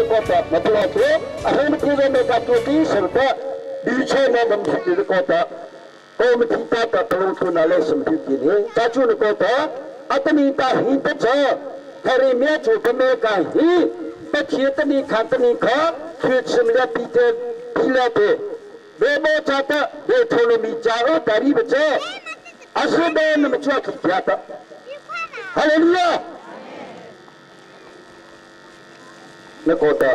ko ta ma plo tu a he ma ti zo me ka tu ti sar ta bi che na mam thi ti ko ta ko ma thi ta ta plo tu na le sim thi ti ni ta chu na ko ta atani ta hi ta cha thari me chu ka me ka hi pa thi ta ni kha ta ni kha thi chim le pi te pi le te be mo cha ta be tholo mi cha o tari ba cha asu be na ma chua ki ta hallelujah နကောတာ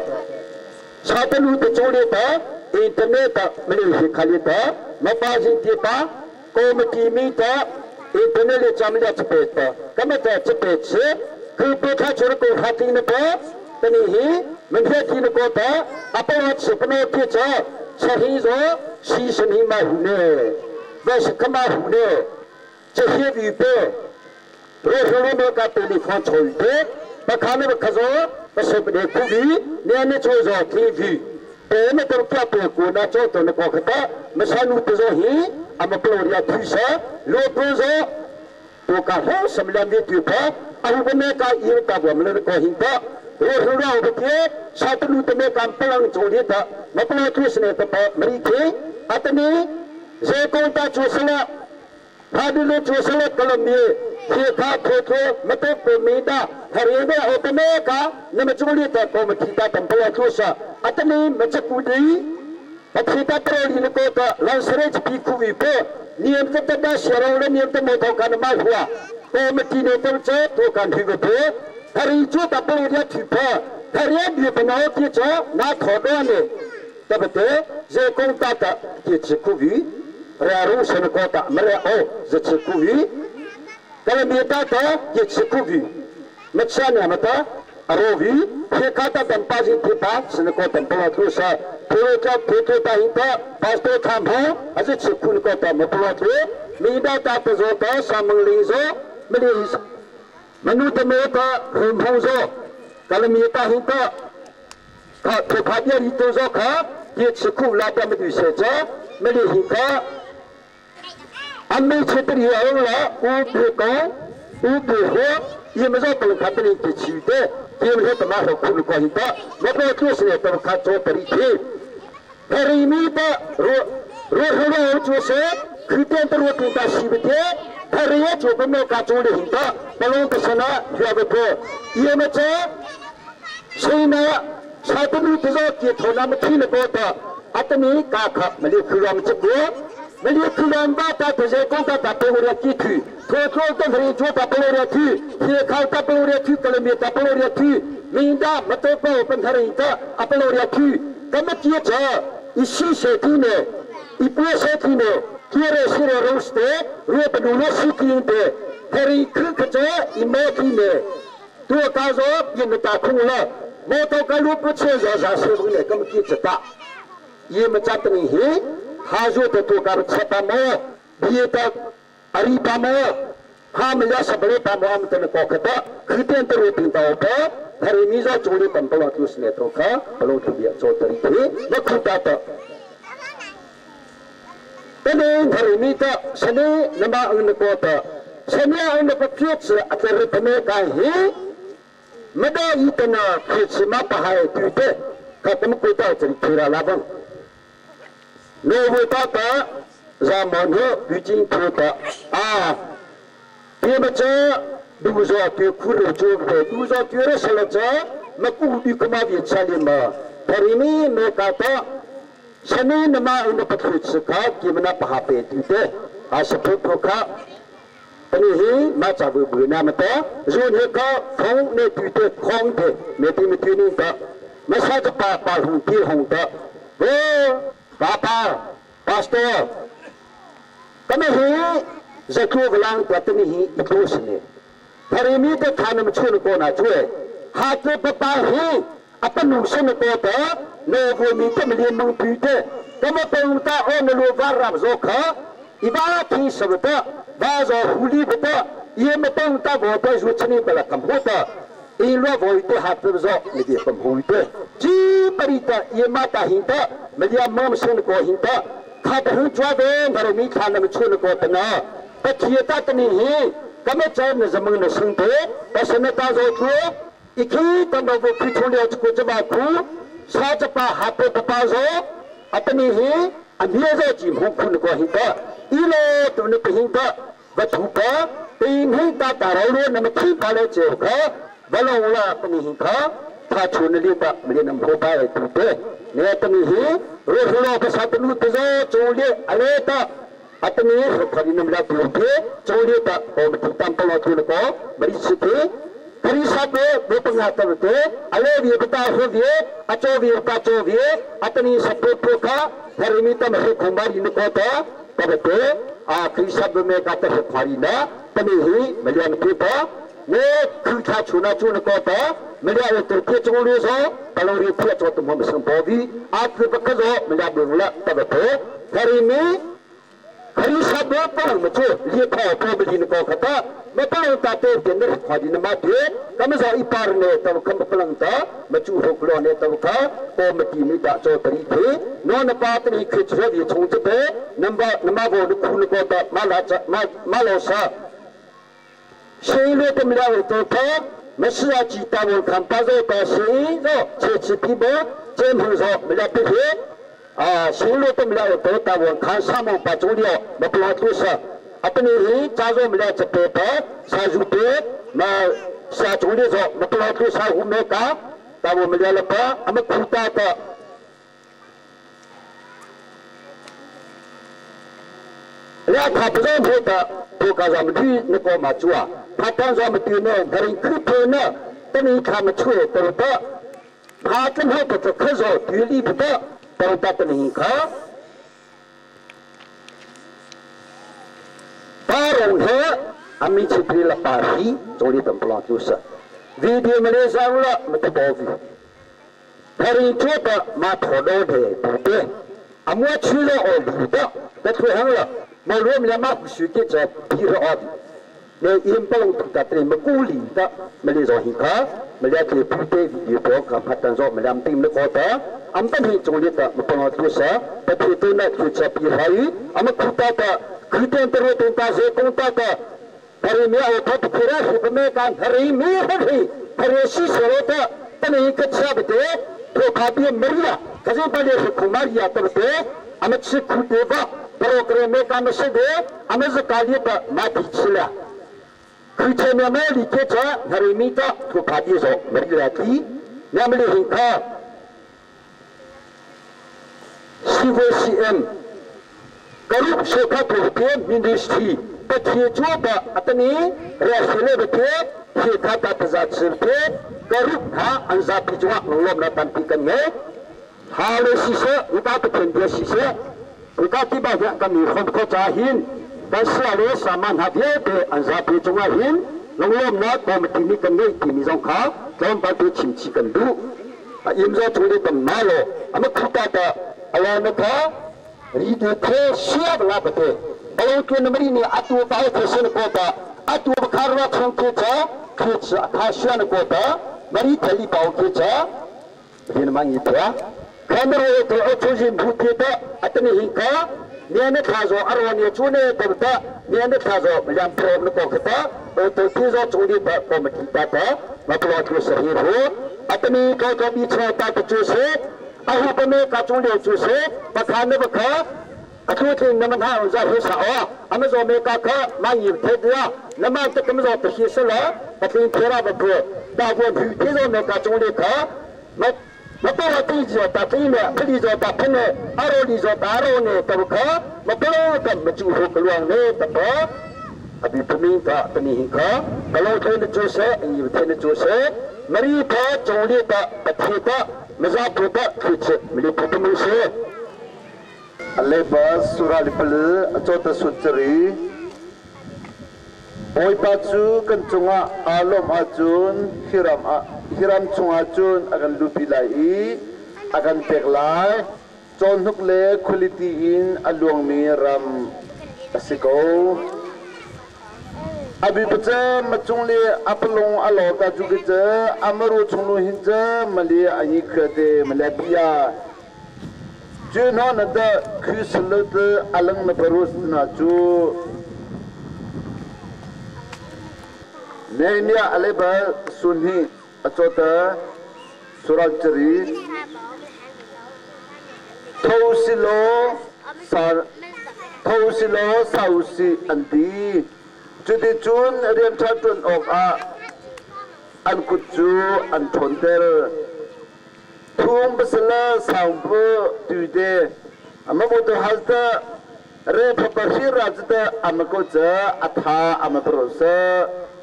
စာတလူတချိုးလေးတာအင်တာနက်တာမလေးရှိခါလေးတာမပါစီတေပါကောမတီမီတာအင်တာနက်လေးချမ်လျချပေတာကမတာချပေချေခုပခါချရကိုခါတိနပတနီဟီမန်ဖက်တီနကောတာအပဝတ်စပနောတိချာချဟီဇောစီစနီမဟုနေဘရှကမဟုနေချဟီဘီပေရိုဟလိုမေကတယ်လီဖုန်းချိုတေပခါမေခဇောပစပဒေခုဘီနေနေချိုဇောခီဗီပေမတော်ပြပေကိုနာချိုတနကောခတာမဆနုတဇောဟီအမပလောရီယာသီဆာလောပဇောတိုကာဟောစမလမ်ဒီတူဖာအဟုဘမေကာအီတာဘမလကောဟင်တာရိုဟူရာဘကေစာတလူတမေကံပလံချိုလီတာမပလောသူစနေတပမရီခေအတနီဇေကောတာချိုဆလာဖာဒီလိုချိုဆလာကလမီခေခါထိုထိုမတေပမီတာဟရေဒေအတမေကာနမချိုလီတာကောမတိတာတံပလောသူဆာအတနီမချကူဒီပတိတာတရလီနကောတာလန်စရေချပီခုဝီပေနီယမ်တတရှရောလနီယမ်တမေထောကန်မဟွာကောမတိနေတချေတိုကန်ဖိကပေဟရီချိုတပလောရတိဖာဟရေဘီပနောတိချေနာခောဒေနေတပတေဇေကုံတာတာတိချခုဝီရာရုစနကောတာမရအောဇချခုဝီကလမီတာတာတိချခုဝီမချာနမတာအရောဝီခေခတာတံပါစီတိပါစနကောတံပလောသူဆာဖေချဖေချတာဟိတာပါစတောသံဘောအဇချခုနကောတာမပလောသူမိဒတာပဇောတာသမငလီဇောမလီမနုတမေတာရုံဖုံဇောကလမီတာဟိတာခါဖေဖာပြရီတောဇောခတိချခုလာတမတိစေချမလီဟိကအမေချတရီအောင်လာဥပေကောဥပေဟောယမဇောပလခတနီတိချီတဲ့ဒီမဟတမဟခုလကောဟိတာမပတုစနေတခါချောပရိခေဟရီမီတရောရောဟရောချောစေခရီတန်တရောတူတာရှိဘတဲ့ဟရီယချိုပမေကချိုလေဟိတာပလုံးတစနာဖြာဘတဲ့ယမချေစိနာစာတလူတဇောကေထောနာမတိနကောတာအတမီကာခမလီခူရမ်ချကူမလီခူရမ်ဘာတာတဇေကောတာတေဝရကီထီထိုထိုတဖရီချိုတာပလောရထီခေခေါတာပလောရထီကလမီတာပလောရထီမင်းဒါမတောပေပန်ထရီတာအပလောရထီကမတိချာအရှိစေတီနေအပွေစေတီနေကေရရှိရရုစတေရပဒူလရှိကင်းတေဖရီခခချာအမေတီနေတူကာဇောပြမတာခုလာမောတောကလူပချေဇာဇာဆေဘူးနေကမတိချတာယေမချတနီဟေဟာဇိုတတူကာချတာမေဘီတာအရိပါမေဟာမလစဘလေပါမေအမတနကောခတာခရီတန်တရပင်တောပဟရီမီဇာချိုလီပန်ပလာတုစနေတော့ခပလုံးသူပြချောတရီခေမခုတာတတနေဟရီမီတာစနေနမအန်ကောတာစနေအန်ပပြစ်အတရပမေကာဟေမဒါဤတနာခိစမပဟာတူတဲ့ကတမကိုတာချရီခေရာလာဘံနိုဝတာတာဇာမန်ဟဘီချင်းထိုတာအာဒီမချဒူဇောတေခုရချိုဘေဒူဇောတေရဆလချမကူဒီကမဗီချလီမဖရီမီမေကာတာစနေနမအုံပထုစကာကိမနာပဟာပေတူတဲ့အာစဖုဖခပနိဟိမချဘူဘူနာမတဇွန်ဟေကဖုံးနေတူတဲ့ခေါင်းတဲ့မေတိမတိနိတမဆတ်ပါပါဟုတီဟုံတဘောပါပါပါစတောကမဟိဇကူဂလန်တတနိဟိအတိုးစနေဖရီမီတခါနမချုံကိုနာကျွဲဟာတေပပါဟိအပနုစနကောတနောဘူမီတမလီမုန်ပီတဲ့ကမပေဥတာအောနလိုဘာရပ်ဇောခဣဘာသီစဘတဘာဇောဟူလီဘတယေမပေဥတာဘောတဇုချနီဘလကံဟောတအီလောဘောိတေဟာပဇောမဒီပံဟူတေဂျီပရိတယေမတာဟိတမလျာမမစနကောဟိတခါတဟွကြွားတဲ့ဗရမီခါနမချုံကောတနာပတိယတတနိဟိကမချေနဇမငနစင်တေပစနတာဇောသူ Ikhi tamro bu khi chulio chu chama khu sa chapa hape papa zo atani hi amia zo chi hung khun ko hi ta ilo tu ne hin ta ba thu pa tin hi ta ta ro ro na ma thi pa le che kha ba lo la tani hi kha tha chu ne li ta mi nam ho pa e tu te ne tani hi ro ro pa sa tu te zo chu le ale ta atani khari nam la tu te chu le ta ko ma thi tam pa lo tu ko bari si te khari sa pe bo pa nga ta te ale vi pa ta ho vi a cho vi pa cho vi atani sa po po kha khari mi ta ma he khumari ne ko ta ta te a khri sa me ka ta khari na tani hi malian pi pa ne khu tha chu na chu na ko ta malia to phe chu lu so palong ri phe cho tu mo sang po vi a phe pa ka zo malia bu la ta te khari mi khari sa bo pa ma chu li kha po bi ni ko kha ta ma pa ta te te ne kha di na ma te kam zo i par ne ta kham palang ta ma chu ho klo ne ta kha ko ma ti mi ta cho tari the no na pa ta ni khich ro di chung te number nama bo nu khu ko ta ma la cha ma ma lo sa 新罗的两位都他，没事啊，其他我看巴zo到新zo，切切皮包，真朋说没了不黑啊，新罗的两位都他我看上门把中了，没不老多少，啊，不能加入没了这边的，啥入的，那下中的说没不老多少我没干，但我们了了吧，俺们苦大的。 两他不认配的，不搞咱们去那个嘛做啊，他当咱们对呢，他人可多呢，等于他们出来都得，他正好不做可说对立不得，都得不能可。巴龙河，阿米去对了巴西，总理等不让就是，video 没来上了，没得保护，他人做的嘛头脑的不对，阿莫去了哦路的，那退行了。 มารวมแล้วมาสุดที่จะพิรอดในอิมปองตุกัดเรมกูลีตะมาเลยจอหิคามาเลยคือผู้เตวิดีโอกับพัฒนจอมาลำติมนกอตาอัมตันหิจงเลตะมาปองตุสะปฏิตุนะคือจะพิรายอามาคุตาตะคือเตนตะโรตุนตาเซกงตาตะฮริมีเอาทับพิระหิปเมกันฮริมีฮริฮริสิสโรตะตะนี้กัจฉาบเตโทคาบีมริยาขจิปะเลขุมาริยาตะเตอามาชิคุเตบะ 프로그램에 까메시데 아메즈 깔리다 마티치라 그체면에 리케차 하리미타 투파디소 메리라티 남리 힌카 CVCM 가룹 셰카 토르케 민디스티 파티조바 아타니 레실레베테 셰카 타자츠르테 가룹 카 안자피조아 롱롬나 탐피칸네 하레시세 우타트 펜디시세 อุกาติบาเกันมีคนก็จะหินแต่เสียเลยสามารถหาเดียเปอันซาเปจงว่าหินลงลมนะก็มาที่นี่กันเลยที่มีสองขาจอมปฏิชิมชีกันดูอิมซอจุลีตัมมาโลอามาคุตาตาอะไรนะคะรีดูเทเชียบลาบเตบอลตัวนมรีนี่อัตัวไปเทเชนโกตาอัตัวคารวะชงเทชาเทชาทาเชียนโกตามรีเทลีปาวเทชาเรียนมังอีเทีย 카메라에 더 조심 부티다 아더니 히카 니아네 타조 아로니 주네 덥다 니아네 타조 량프로 놓고 그다 또 티조 중리다 고마티다다 마플로트 서히로 아더니 거거 미쳐다 주세 아후범에 가중려 주세 박하네 박하 아투티 나만 하자 회사어 아마조 메카카 많이 테드야 나만 뜨끔조 히슬라 같은 테라버프 다고 티조 메카 중리카 마 မတော်တိကြောတတိနဲ့ခလီကြောတဖနဲ့အရောလီကြောတာရောနဲ့တဘခမတော်ကမကျူဟုကလောင်နဲ့တဘောအဘိပမင်းကတနိဟင်ခဘလောထဲနကျိုဆေအင်ယူထဲနကျိုဆေမရီဖေကျုံလီတပတိတမဇာပုတခိချမလီပုတမှုဆေ အလေဘဆူရာလီပလအချောတဆုချရီโอยปาจูกันจงอาอารมอาจุนฮิรามฮิรามชงอาจุนอากันลูปีไลอากันเปกไลจนนุกเลคุณลิตีอินอลวงมีรำสิโกอบิปเจมาจงเลอัปลงอลอตาจุกเจอมรุชงลุหินเจมาเลอันนี้เคเตมาเลบิยาเจนอนเดคือสลุดอลังนบรุสนาจู Nehemiah aleba sunhi Achota sural cari tho silaw sa tho silaw sau si an ti. Cuticun rian ṭha ṭuan awkah an kut cu an ṭhawnter. Thung pasala saungpu tuite amabutu halta re phapa hira chuta amako cha atha amapro sa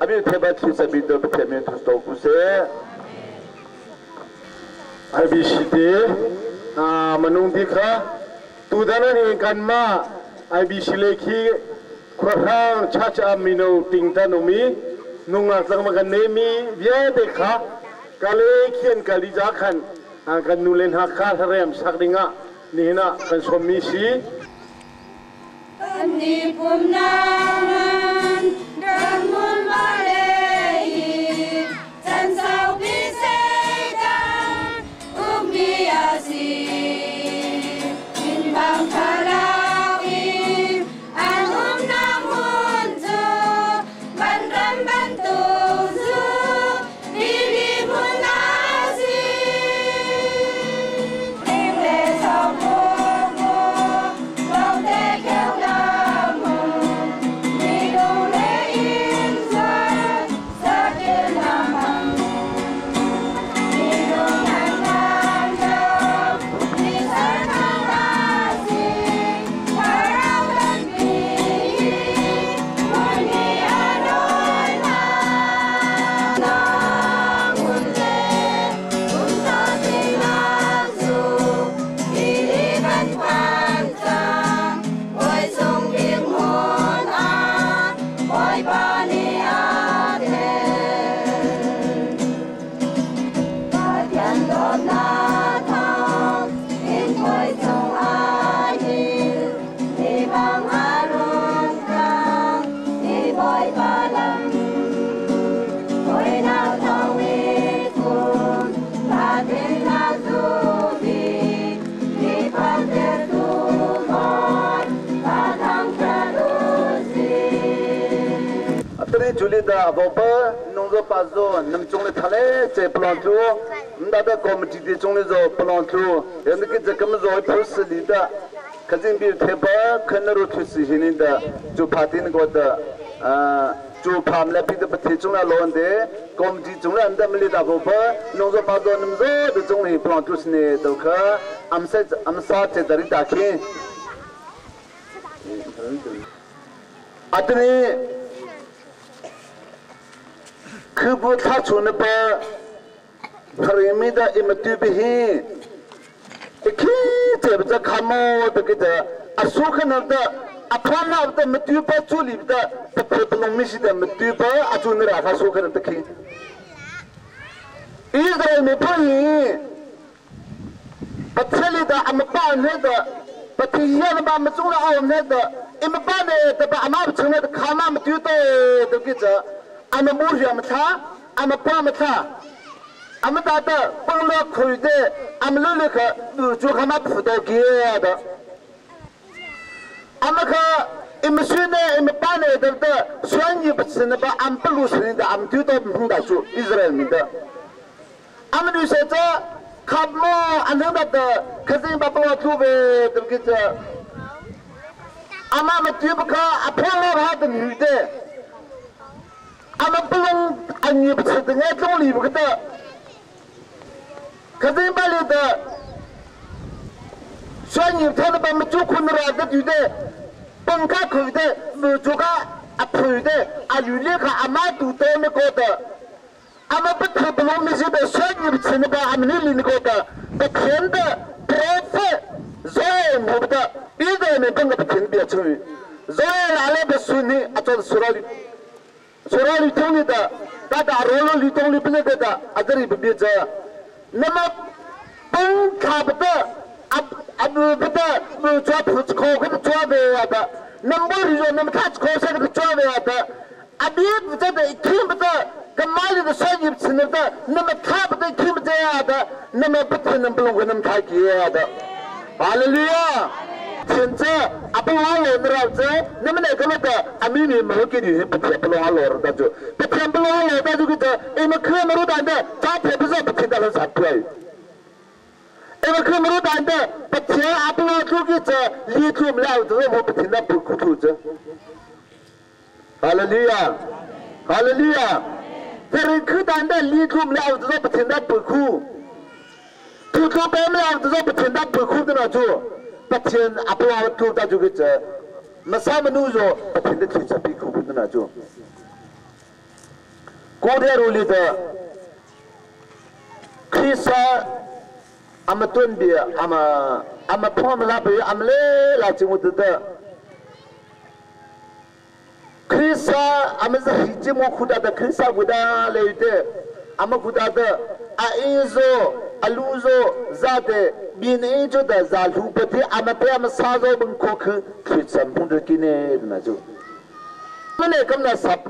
abi theba thi sabi to pathian thu sto ku se. IBC te manung bi kha tudan ni kan ma IBC le khi khuahrang chacha mino tingtan umi nunga tlang ma kan ne mi vialte kha kale khian kali ja khan kan nu len ha kha rem sak dinga ni hina kan som mi si Ni pum naman ramun malay chan sau pi seitan umi asi min bang thalawi an um nam hun chu ban ram ban tu zu li mun asi ting le sau mu mu long te kêu nam mi dong le in zuan sa ke nam mi dong an nam nam mi sa nam asi parau dan mi mun mi adoi na nam mun le um ta ti na zu ili kan phan tang oi sung bing hun a oi pa ni a the Pathian dawtnak thawng in hawi cung ah hin mi bang a rung tlang i Bawipa lam hawinak thawng i kum fatin na zubi mi phantertu Bawi pa thangṭhat u sih. Atani chuli da vopa nung zo pa zo nam chung le thale che plon thu nda da committee te chung le zo plon thu yan ki jakam zo phus li da khajin bir thepa khanaro thu si hini da chu phatin ko da chu pham le pi da pathe chung la lon de committee chung le anda mli da vopa nung zo pa zo nam zo de chung le plon thu sne do kha amsa amsa che dari da khe atani คือบุท่าชุนปะทรีมีดาอิมตุบิฮีอีขี้เจ็บจะขโมยตะกี้จะอสุขนั่นตะอภานาตะมตุปะจุลิบตะตะเพปลงมิสิตะมตุปะอจุนราคาสุขนั่นตะขี้อิสราเอลไม่พอฮีปัจเจลิดาอัมปาเนดะปัจเจยานบะมจุลเอาเนดะอิมปาเนตะบะอามาบชเนตะขามา มตุโตตะกี้จะ阿们母阿们他，阿们爸们他，阿们大的崩了亏的，阿们六六个就他妈葡萄给的，阿们可你们孙呢，你们爸呢，对不对？孙女不吃那把，俺不如孙的，俺们丢到不大住，以色列人的。俺们就说这，看么，俺能的，可是你把不我住呗，对不对？阿妈们丢不开，阿婆老他的女的。俺们不能俺女不吃的，俺总理不给的。可是把里的，小女他们把们做困了的女的，崩开口的，没做个阿婆的，阿女的看阿妈都到那个的，俺们不吃不弄那些的，小女不吃那个，俺们那里那个的，不甜的，不吃，肉我不得，别的没崩个不甜别吃，肉拿来不输你，阿做输了。Surali tong da da da rolo li tong li bne da adari bi ja nama pung kha ba ab ab ba mu chwa phu kho kho chwa be ya da number ri jo nam kha kho sa ka chwa be ya da abi ba da kim ba kamal da sa yib chin da nama kha ba kim ja ya da nama ba thin nam blong nam kha ki ya da hallelujah. Pathian cu a pawng lo na rau cu na mane ka ta ami mi ma ki ni Pathian palong lo ra ta cu Pathian palong lo ta cu ki ta e ma khre ma ru dan da cha the pa zo Pathian da lo sa puai e ma khre ma ru dan da Pathian a palong thu ki cha li thum la tu mo Pathian da pu khu thu chu. Hallelujah, Hallelujah. Terin khu dan da li thum la tu zo Pathian da pu khu thu thu pem la tu zo Pathian da pu khu na chu Pathian a palong thu ta chu ki cha masa manu zo Pathian da thu cha pi khu na chu Korea ruli da Krista ama tun bia ama ama phom la bi am le la chingu da Krista ama za hi chi mo khuda da Krista guda le te ama khuda da a inzo aluzo za te bin inzo da za lu pati ama pe ama sa zo bang kho khu Krista pung de kine na chu mane kam na sap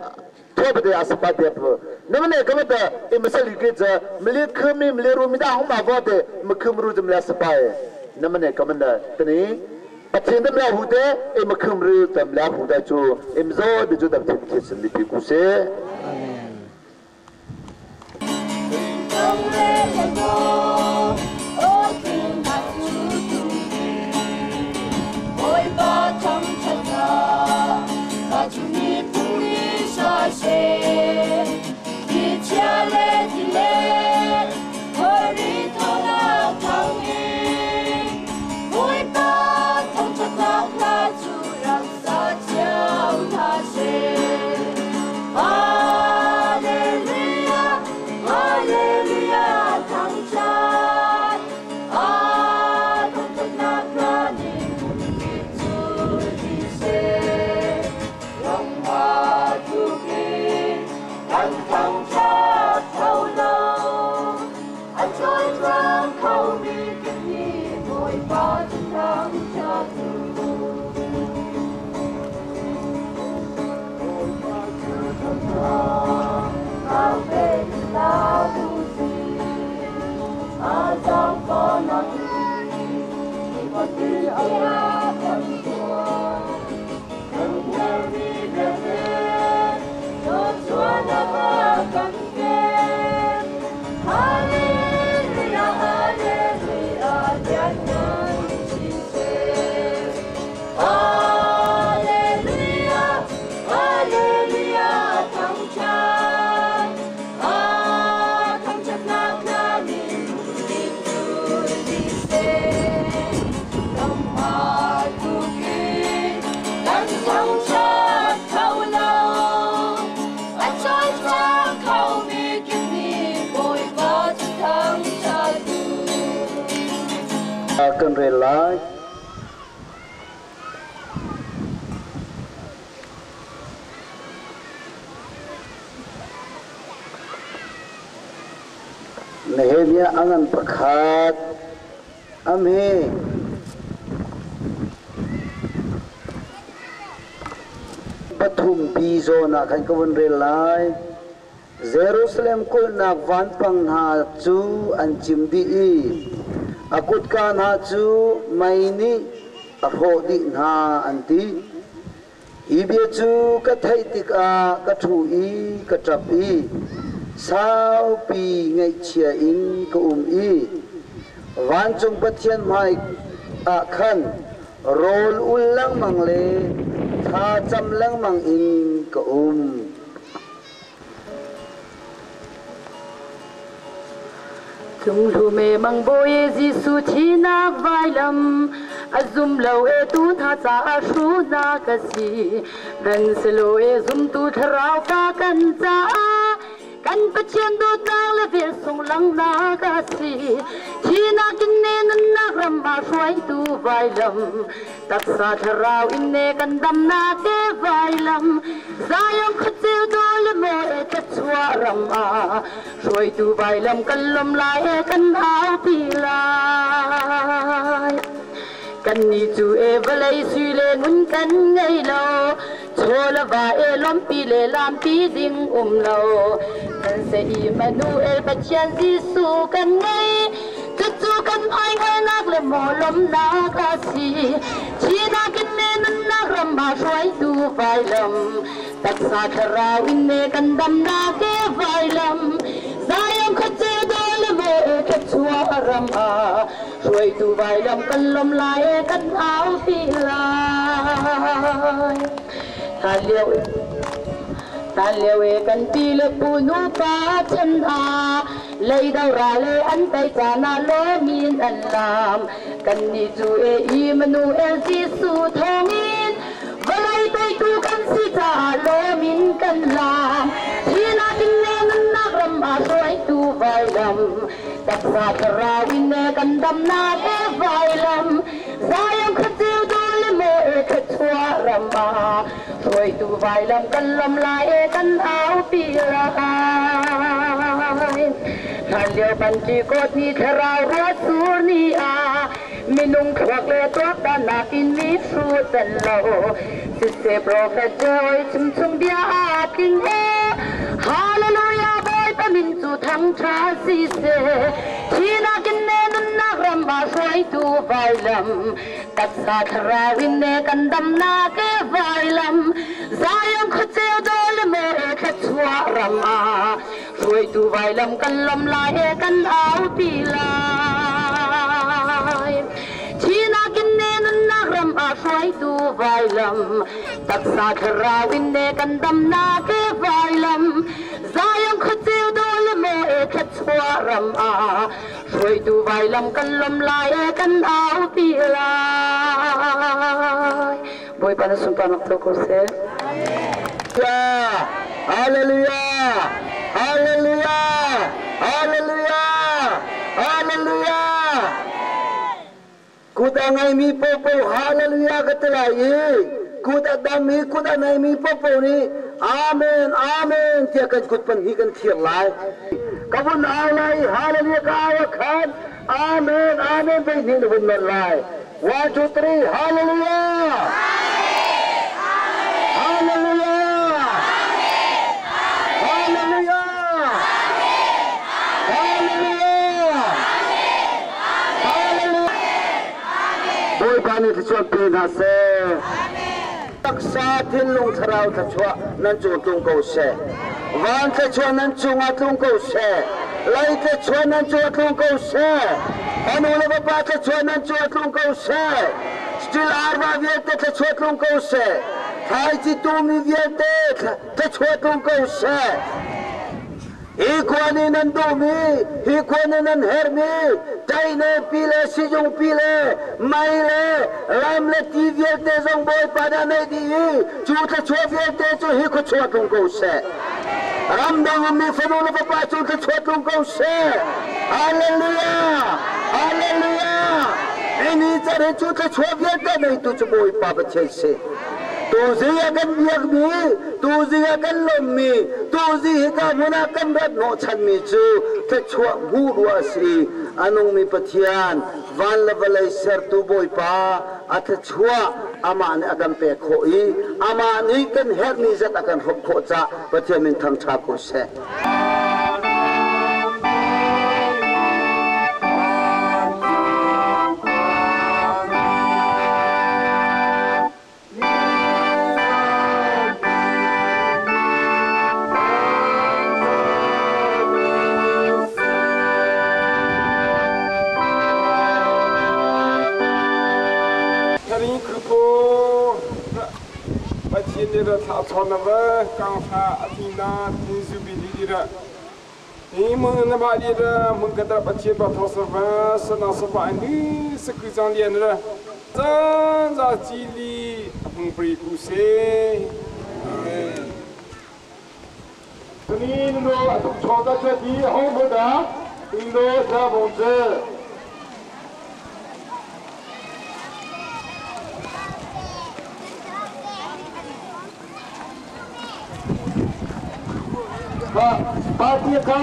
特别的阿斯巴德布，那么呢，搿么的，一没说里个子，没里科米没里路米大红马房的，没科没路怎么来失败？那么呢，搿么呢，等于把天的没来糊的，一没科没路怎么来糊的就，一没做的就咱们天天是里边故事。 Kan rel lai Nehemia angan pakhat amhe pathum bizo na khan ka vun rel lai Jerusalem kulnak vanpang hna cu an cim dih i a kutka hna cu mei nih a hrawh dih hna an ti. Hi bia cu ka theih tikah ka ṭhu i ka ṭap i saupi ngaihchia in ka um i vancung Pathian hmai ah khan rawl ul lengmang le thla cam lengmang in ka um. Cunglu me mang bawi Jesuh thinak vailam a zum lo e tu hna caah hruhnak a si dan selo e zumtu thlarau fa kan caah kan Pathian dawtnak le vel sung langnak a si thinak in ne nunnak ram ah hruaitu vailam taksa thlarau in ne kan damnak e vailam Zion khuaceu daw le maw e thluachuah ram ah hruaitu vailam kan lawm lai e kan aupi lai kannih cu e vawlei sui le ngun kan ngei lo chaw le va e lawmpi le lampi ding um lo kan se Immanuel Pathian Jesuh kan ngei cucu kan ai hngalnak le maw lawmnak a si. Thihnak in le nunnak ram ah hruaitu vailam, taksa thlarau in le kan damnak e vailam. Zion khuaceu daw le maw e thluachuah ram ah, hruaitu vailam kan lawm lai e kan au ti lai. Hlan lio Hlan lio e kan pi le pu nupa chan ah leido ra le an tei caan ah lawmin an lam. Kannih cu e Immanuel Jesuh thawngin vawlei teitu kan si caah lawmin kan lam. Thihnak in le nunnak ram ah hruaitu vailam, taksa thlarau in le kan damnak e vailam. Zion khuaceu dul le maw e thluachuah ram ah hruaitu vailam kan lam lai e kan aupi lai. Hlan lio Pentecost ni thlarau ruah sur ni ah minung thluak le tuaktannak in mi hrut an lo. Siseh prophet Joel chimchung bia aa tling e. Hallelujah Bawipa min cu thangṭha siseh. Thihnak in le nunnak ram ah hruaitu vailam, taksa thlarau in le kan damnak e vailam. Zion khuaceu daw le maw e thluachuah ram ah hruaitu vailam kan lawm lai e kan aupi lai. Thihnak in le nunnak ram ah hruaitu vailam, taksa thlarau in le kan damnak e vailam. Zion khuaceu daw le maw e thluachuah ram ah hruaitu vailam kan lawm lai e kan aupi lai. Bawipa na sunparnak co ko seh. Hallelujah! Hallelujah! Hallelujah! Hallelujah! Kut a ngeimi paohpaoh hallelujah ka ti lai i kut a dam i kut a neimi paohpaoh nih Amen, Amen tiah kan kut pahnih kan thir lai. Ka vun au lai i hallelujah ka au ah khan Amen, Amen voihnih na vun nawn lai. One, two, three, hallelujah! Hallelujah! Hallelujah! Hallelujah! Hallelujah! Bawipa nih thluachuah pe hna seh. Taksa thinlung thlarau thluachuah nan cung tlung ko seh. Van thluachuah nan cungah tlung ko seh. Lei thluachuah nan cungah tlung ko seh. Fanu le vapa thluachuah nan cungah tlung ko seh. Still arva vialte thluachuah tlung ko seh. Thlaici tumi vialte thluachuah tlung ko seh. Hi khua nih nan duhmi, hi khua nih nan herhmi, ṭaihne pi le sizung pi le mei le ram le ti vialte zong Bawipa nih a neih dih i cu thluachuah vialte cu hi khuachuah tlung ko seh. Ramdang ummi fanu le fapa cu thluachuah tlung ko seh. Hallelujah! Hallelujah! Ini can hi cu thluachuah vialte neitu cu Bawipa Pathian si. Tuzing ah kan biakmi, tuzing ah kan lawmmi, tuzing hika hmun ah kan rat hnawhchanmi cu thluachuah hmuh ruah a si. A nungmi Pathian, van le vawlei sertu Bawipa, a thluachuah amah nih a kan pek khawh i amah nih kan herhmi zat a kan hrawmh khawh caah Pathian min thangṭha ko seh. Pathian nih ra thlah chawn na va kang hla a ti na tin zu bi li ra ni mung na ba li ra mung ka da Pathian ba thong sa va sana sa pa ni sa ku chang lian ra zan za chi li hung pri ku se amen. Tuni no atuk chawta che ti hong mo da indo sa bong che. Ba tia kha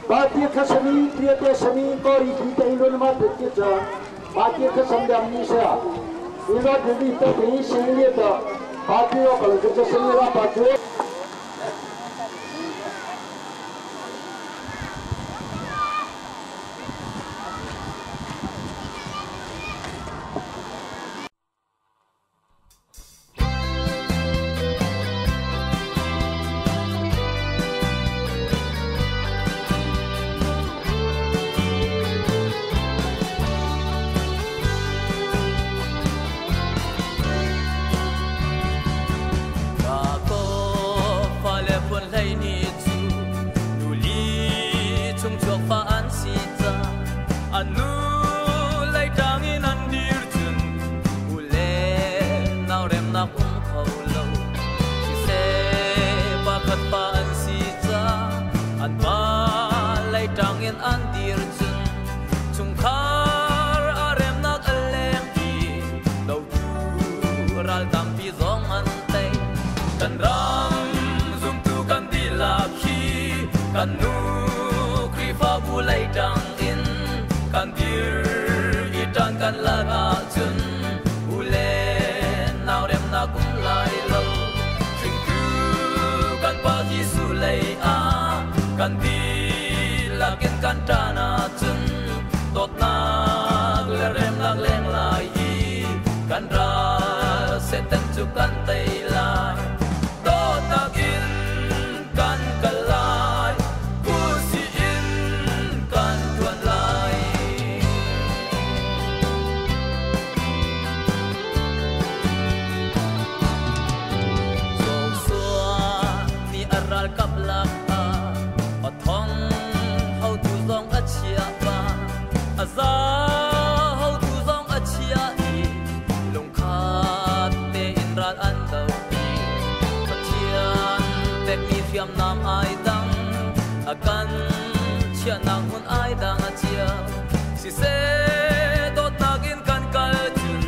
ba tia kha sami tia te sami ko ri thi te ilo ma te tia cha ba tia kha sam dam ni sa ilo de bi ta te sing le ta ba tia ko le cha sami ra ba chu. Kan nu Khrihfabu lei ṭang in kan dir i ṭan kan lak ahcun u le nau remnak um lai lo. Hringtu kan Pa Jesuh lei ah kan dihlak in kan ṭan ahcun dawtnak le remnak leng lai i kan ral Satan cu kan tei lai. Dawtnak in kan kal lai, phusi in kan ṭuan lai. Joshua nih a ralkap lakah pathawng hotu zong a chiah pah, a za hotu zong a chiah i lungkhat tein ral an do. Pathian pekmi hriamnam ai dang, a kan chiahnak hmun ai dang a chia. Siseh, dawtnak in kan kal cun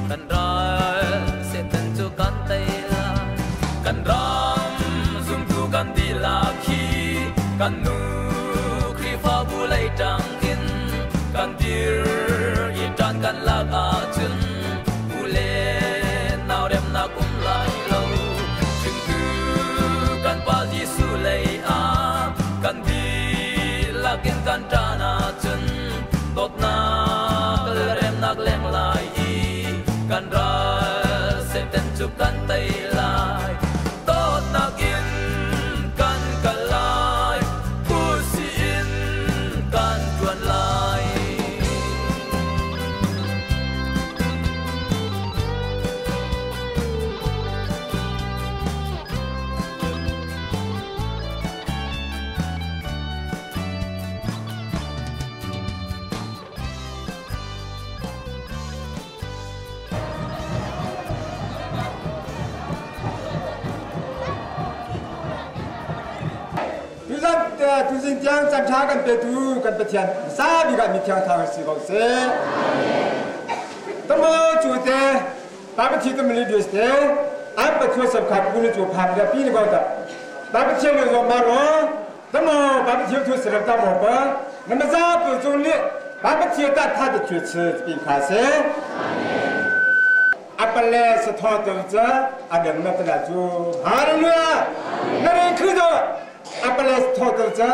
kan ral Satan cu kan tei lai. Kan ram zumtu kan dihlak hi kan nu Khrihfabu lei ṭang in kan dir i ṭan kan lak ahcun u le nau remnak um lai lo. Hringtu kan Pa Jesuh lei ah kan dihlak in kan ṭan ahcun dawtnak le remnak leng lai i kan ral Satan cu kan tei lai. Dawtnak in kan kal lai, phusi in kan ṭuan lai. Tuzing tiang caan ṭha kan petu kan Pathian hmasa bik ah mithiang thang si ko seh. Tamo cu te Pamthi tu mili dus te an pathu sab khat bu ni chu phak da pi ni ko ta. Pamthi le zo ma ro tamo pamthi thu sirap ta mo pa na ma za pu chung li pamthi ta tha de chu chi pi kha se. Apale sa tho tu cha adam na ta chu. Hallelujah. Na re khu do apale tho tu cha.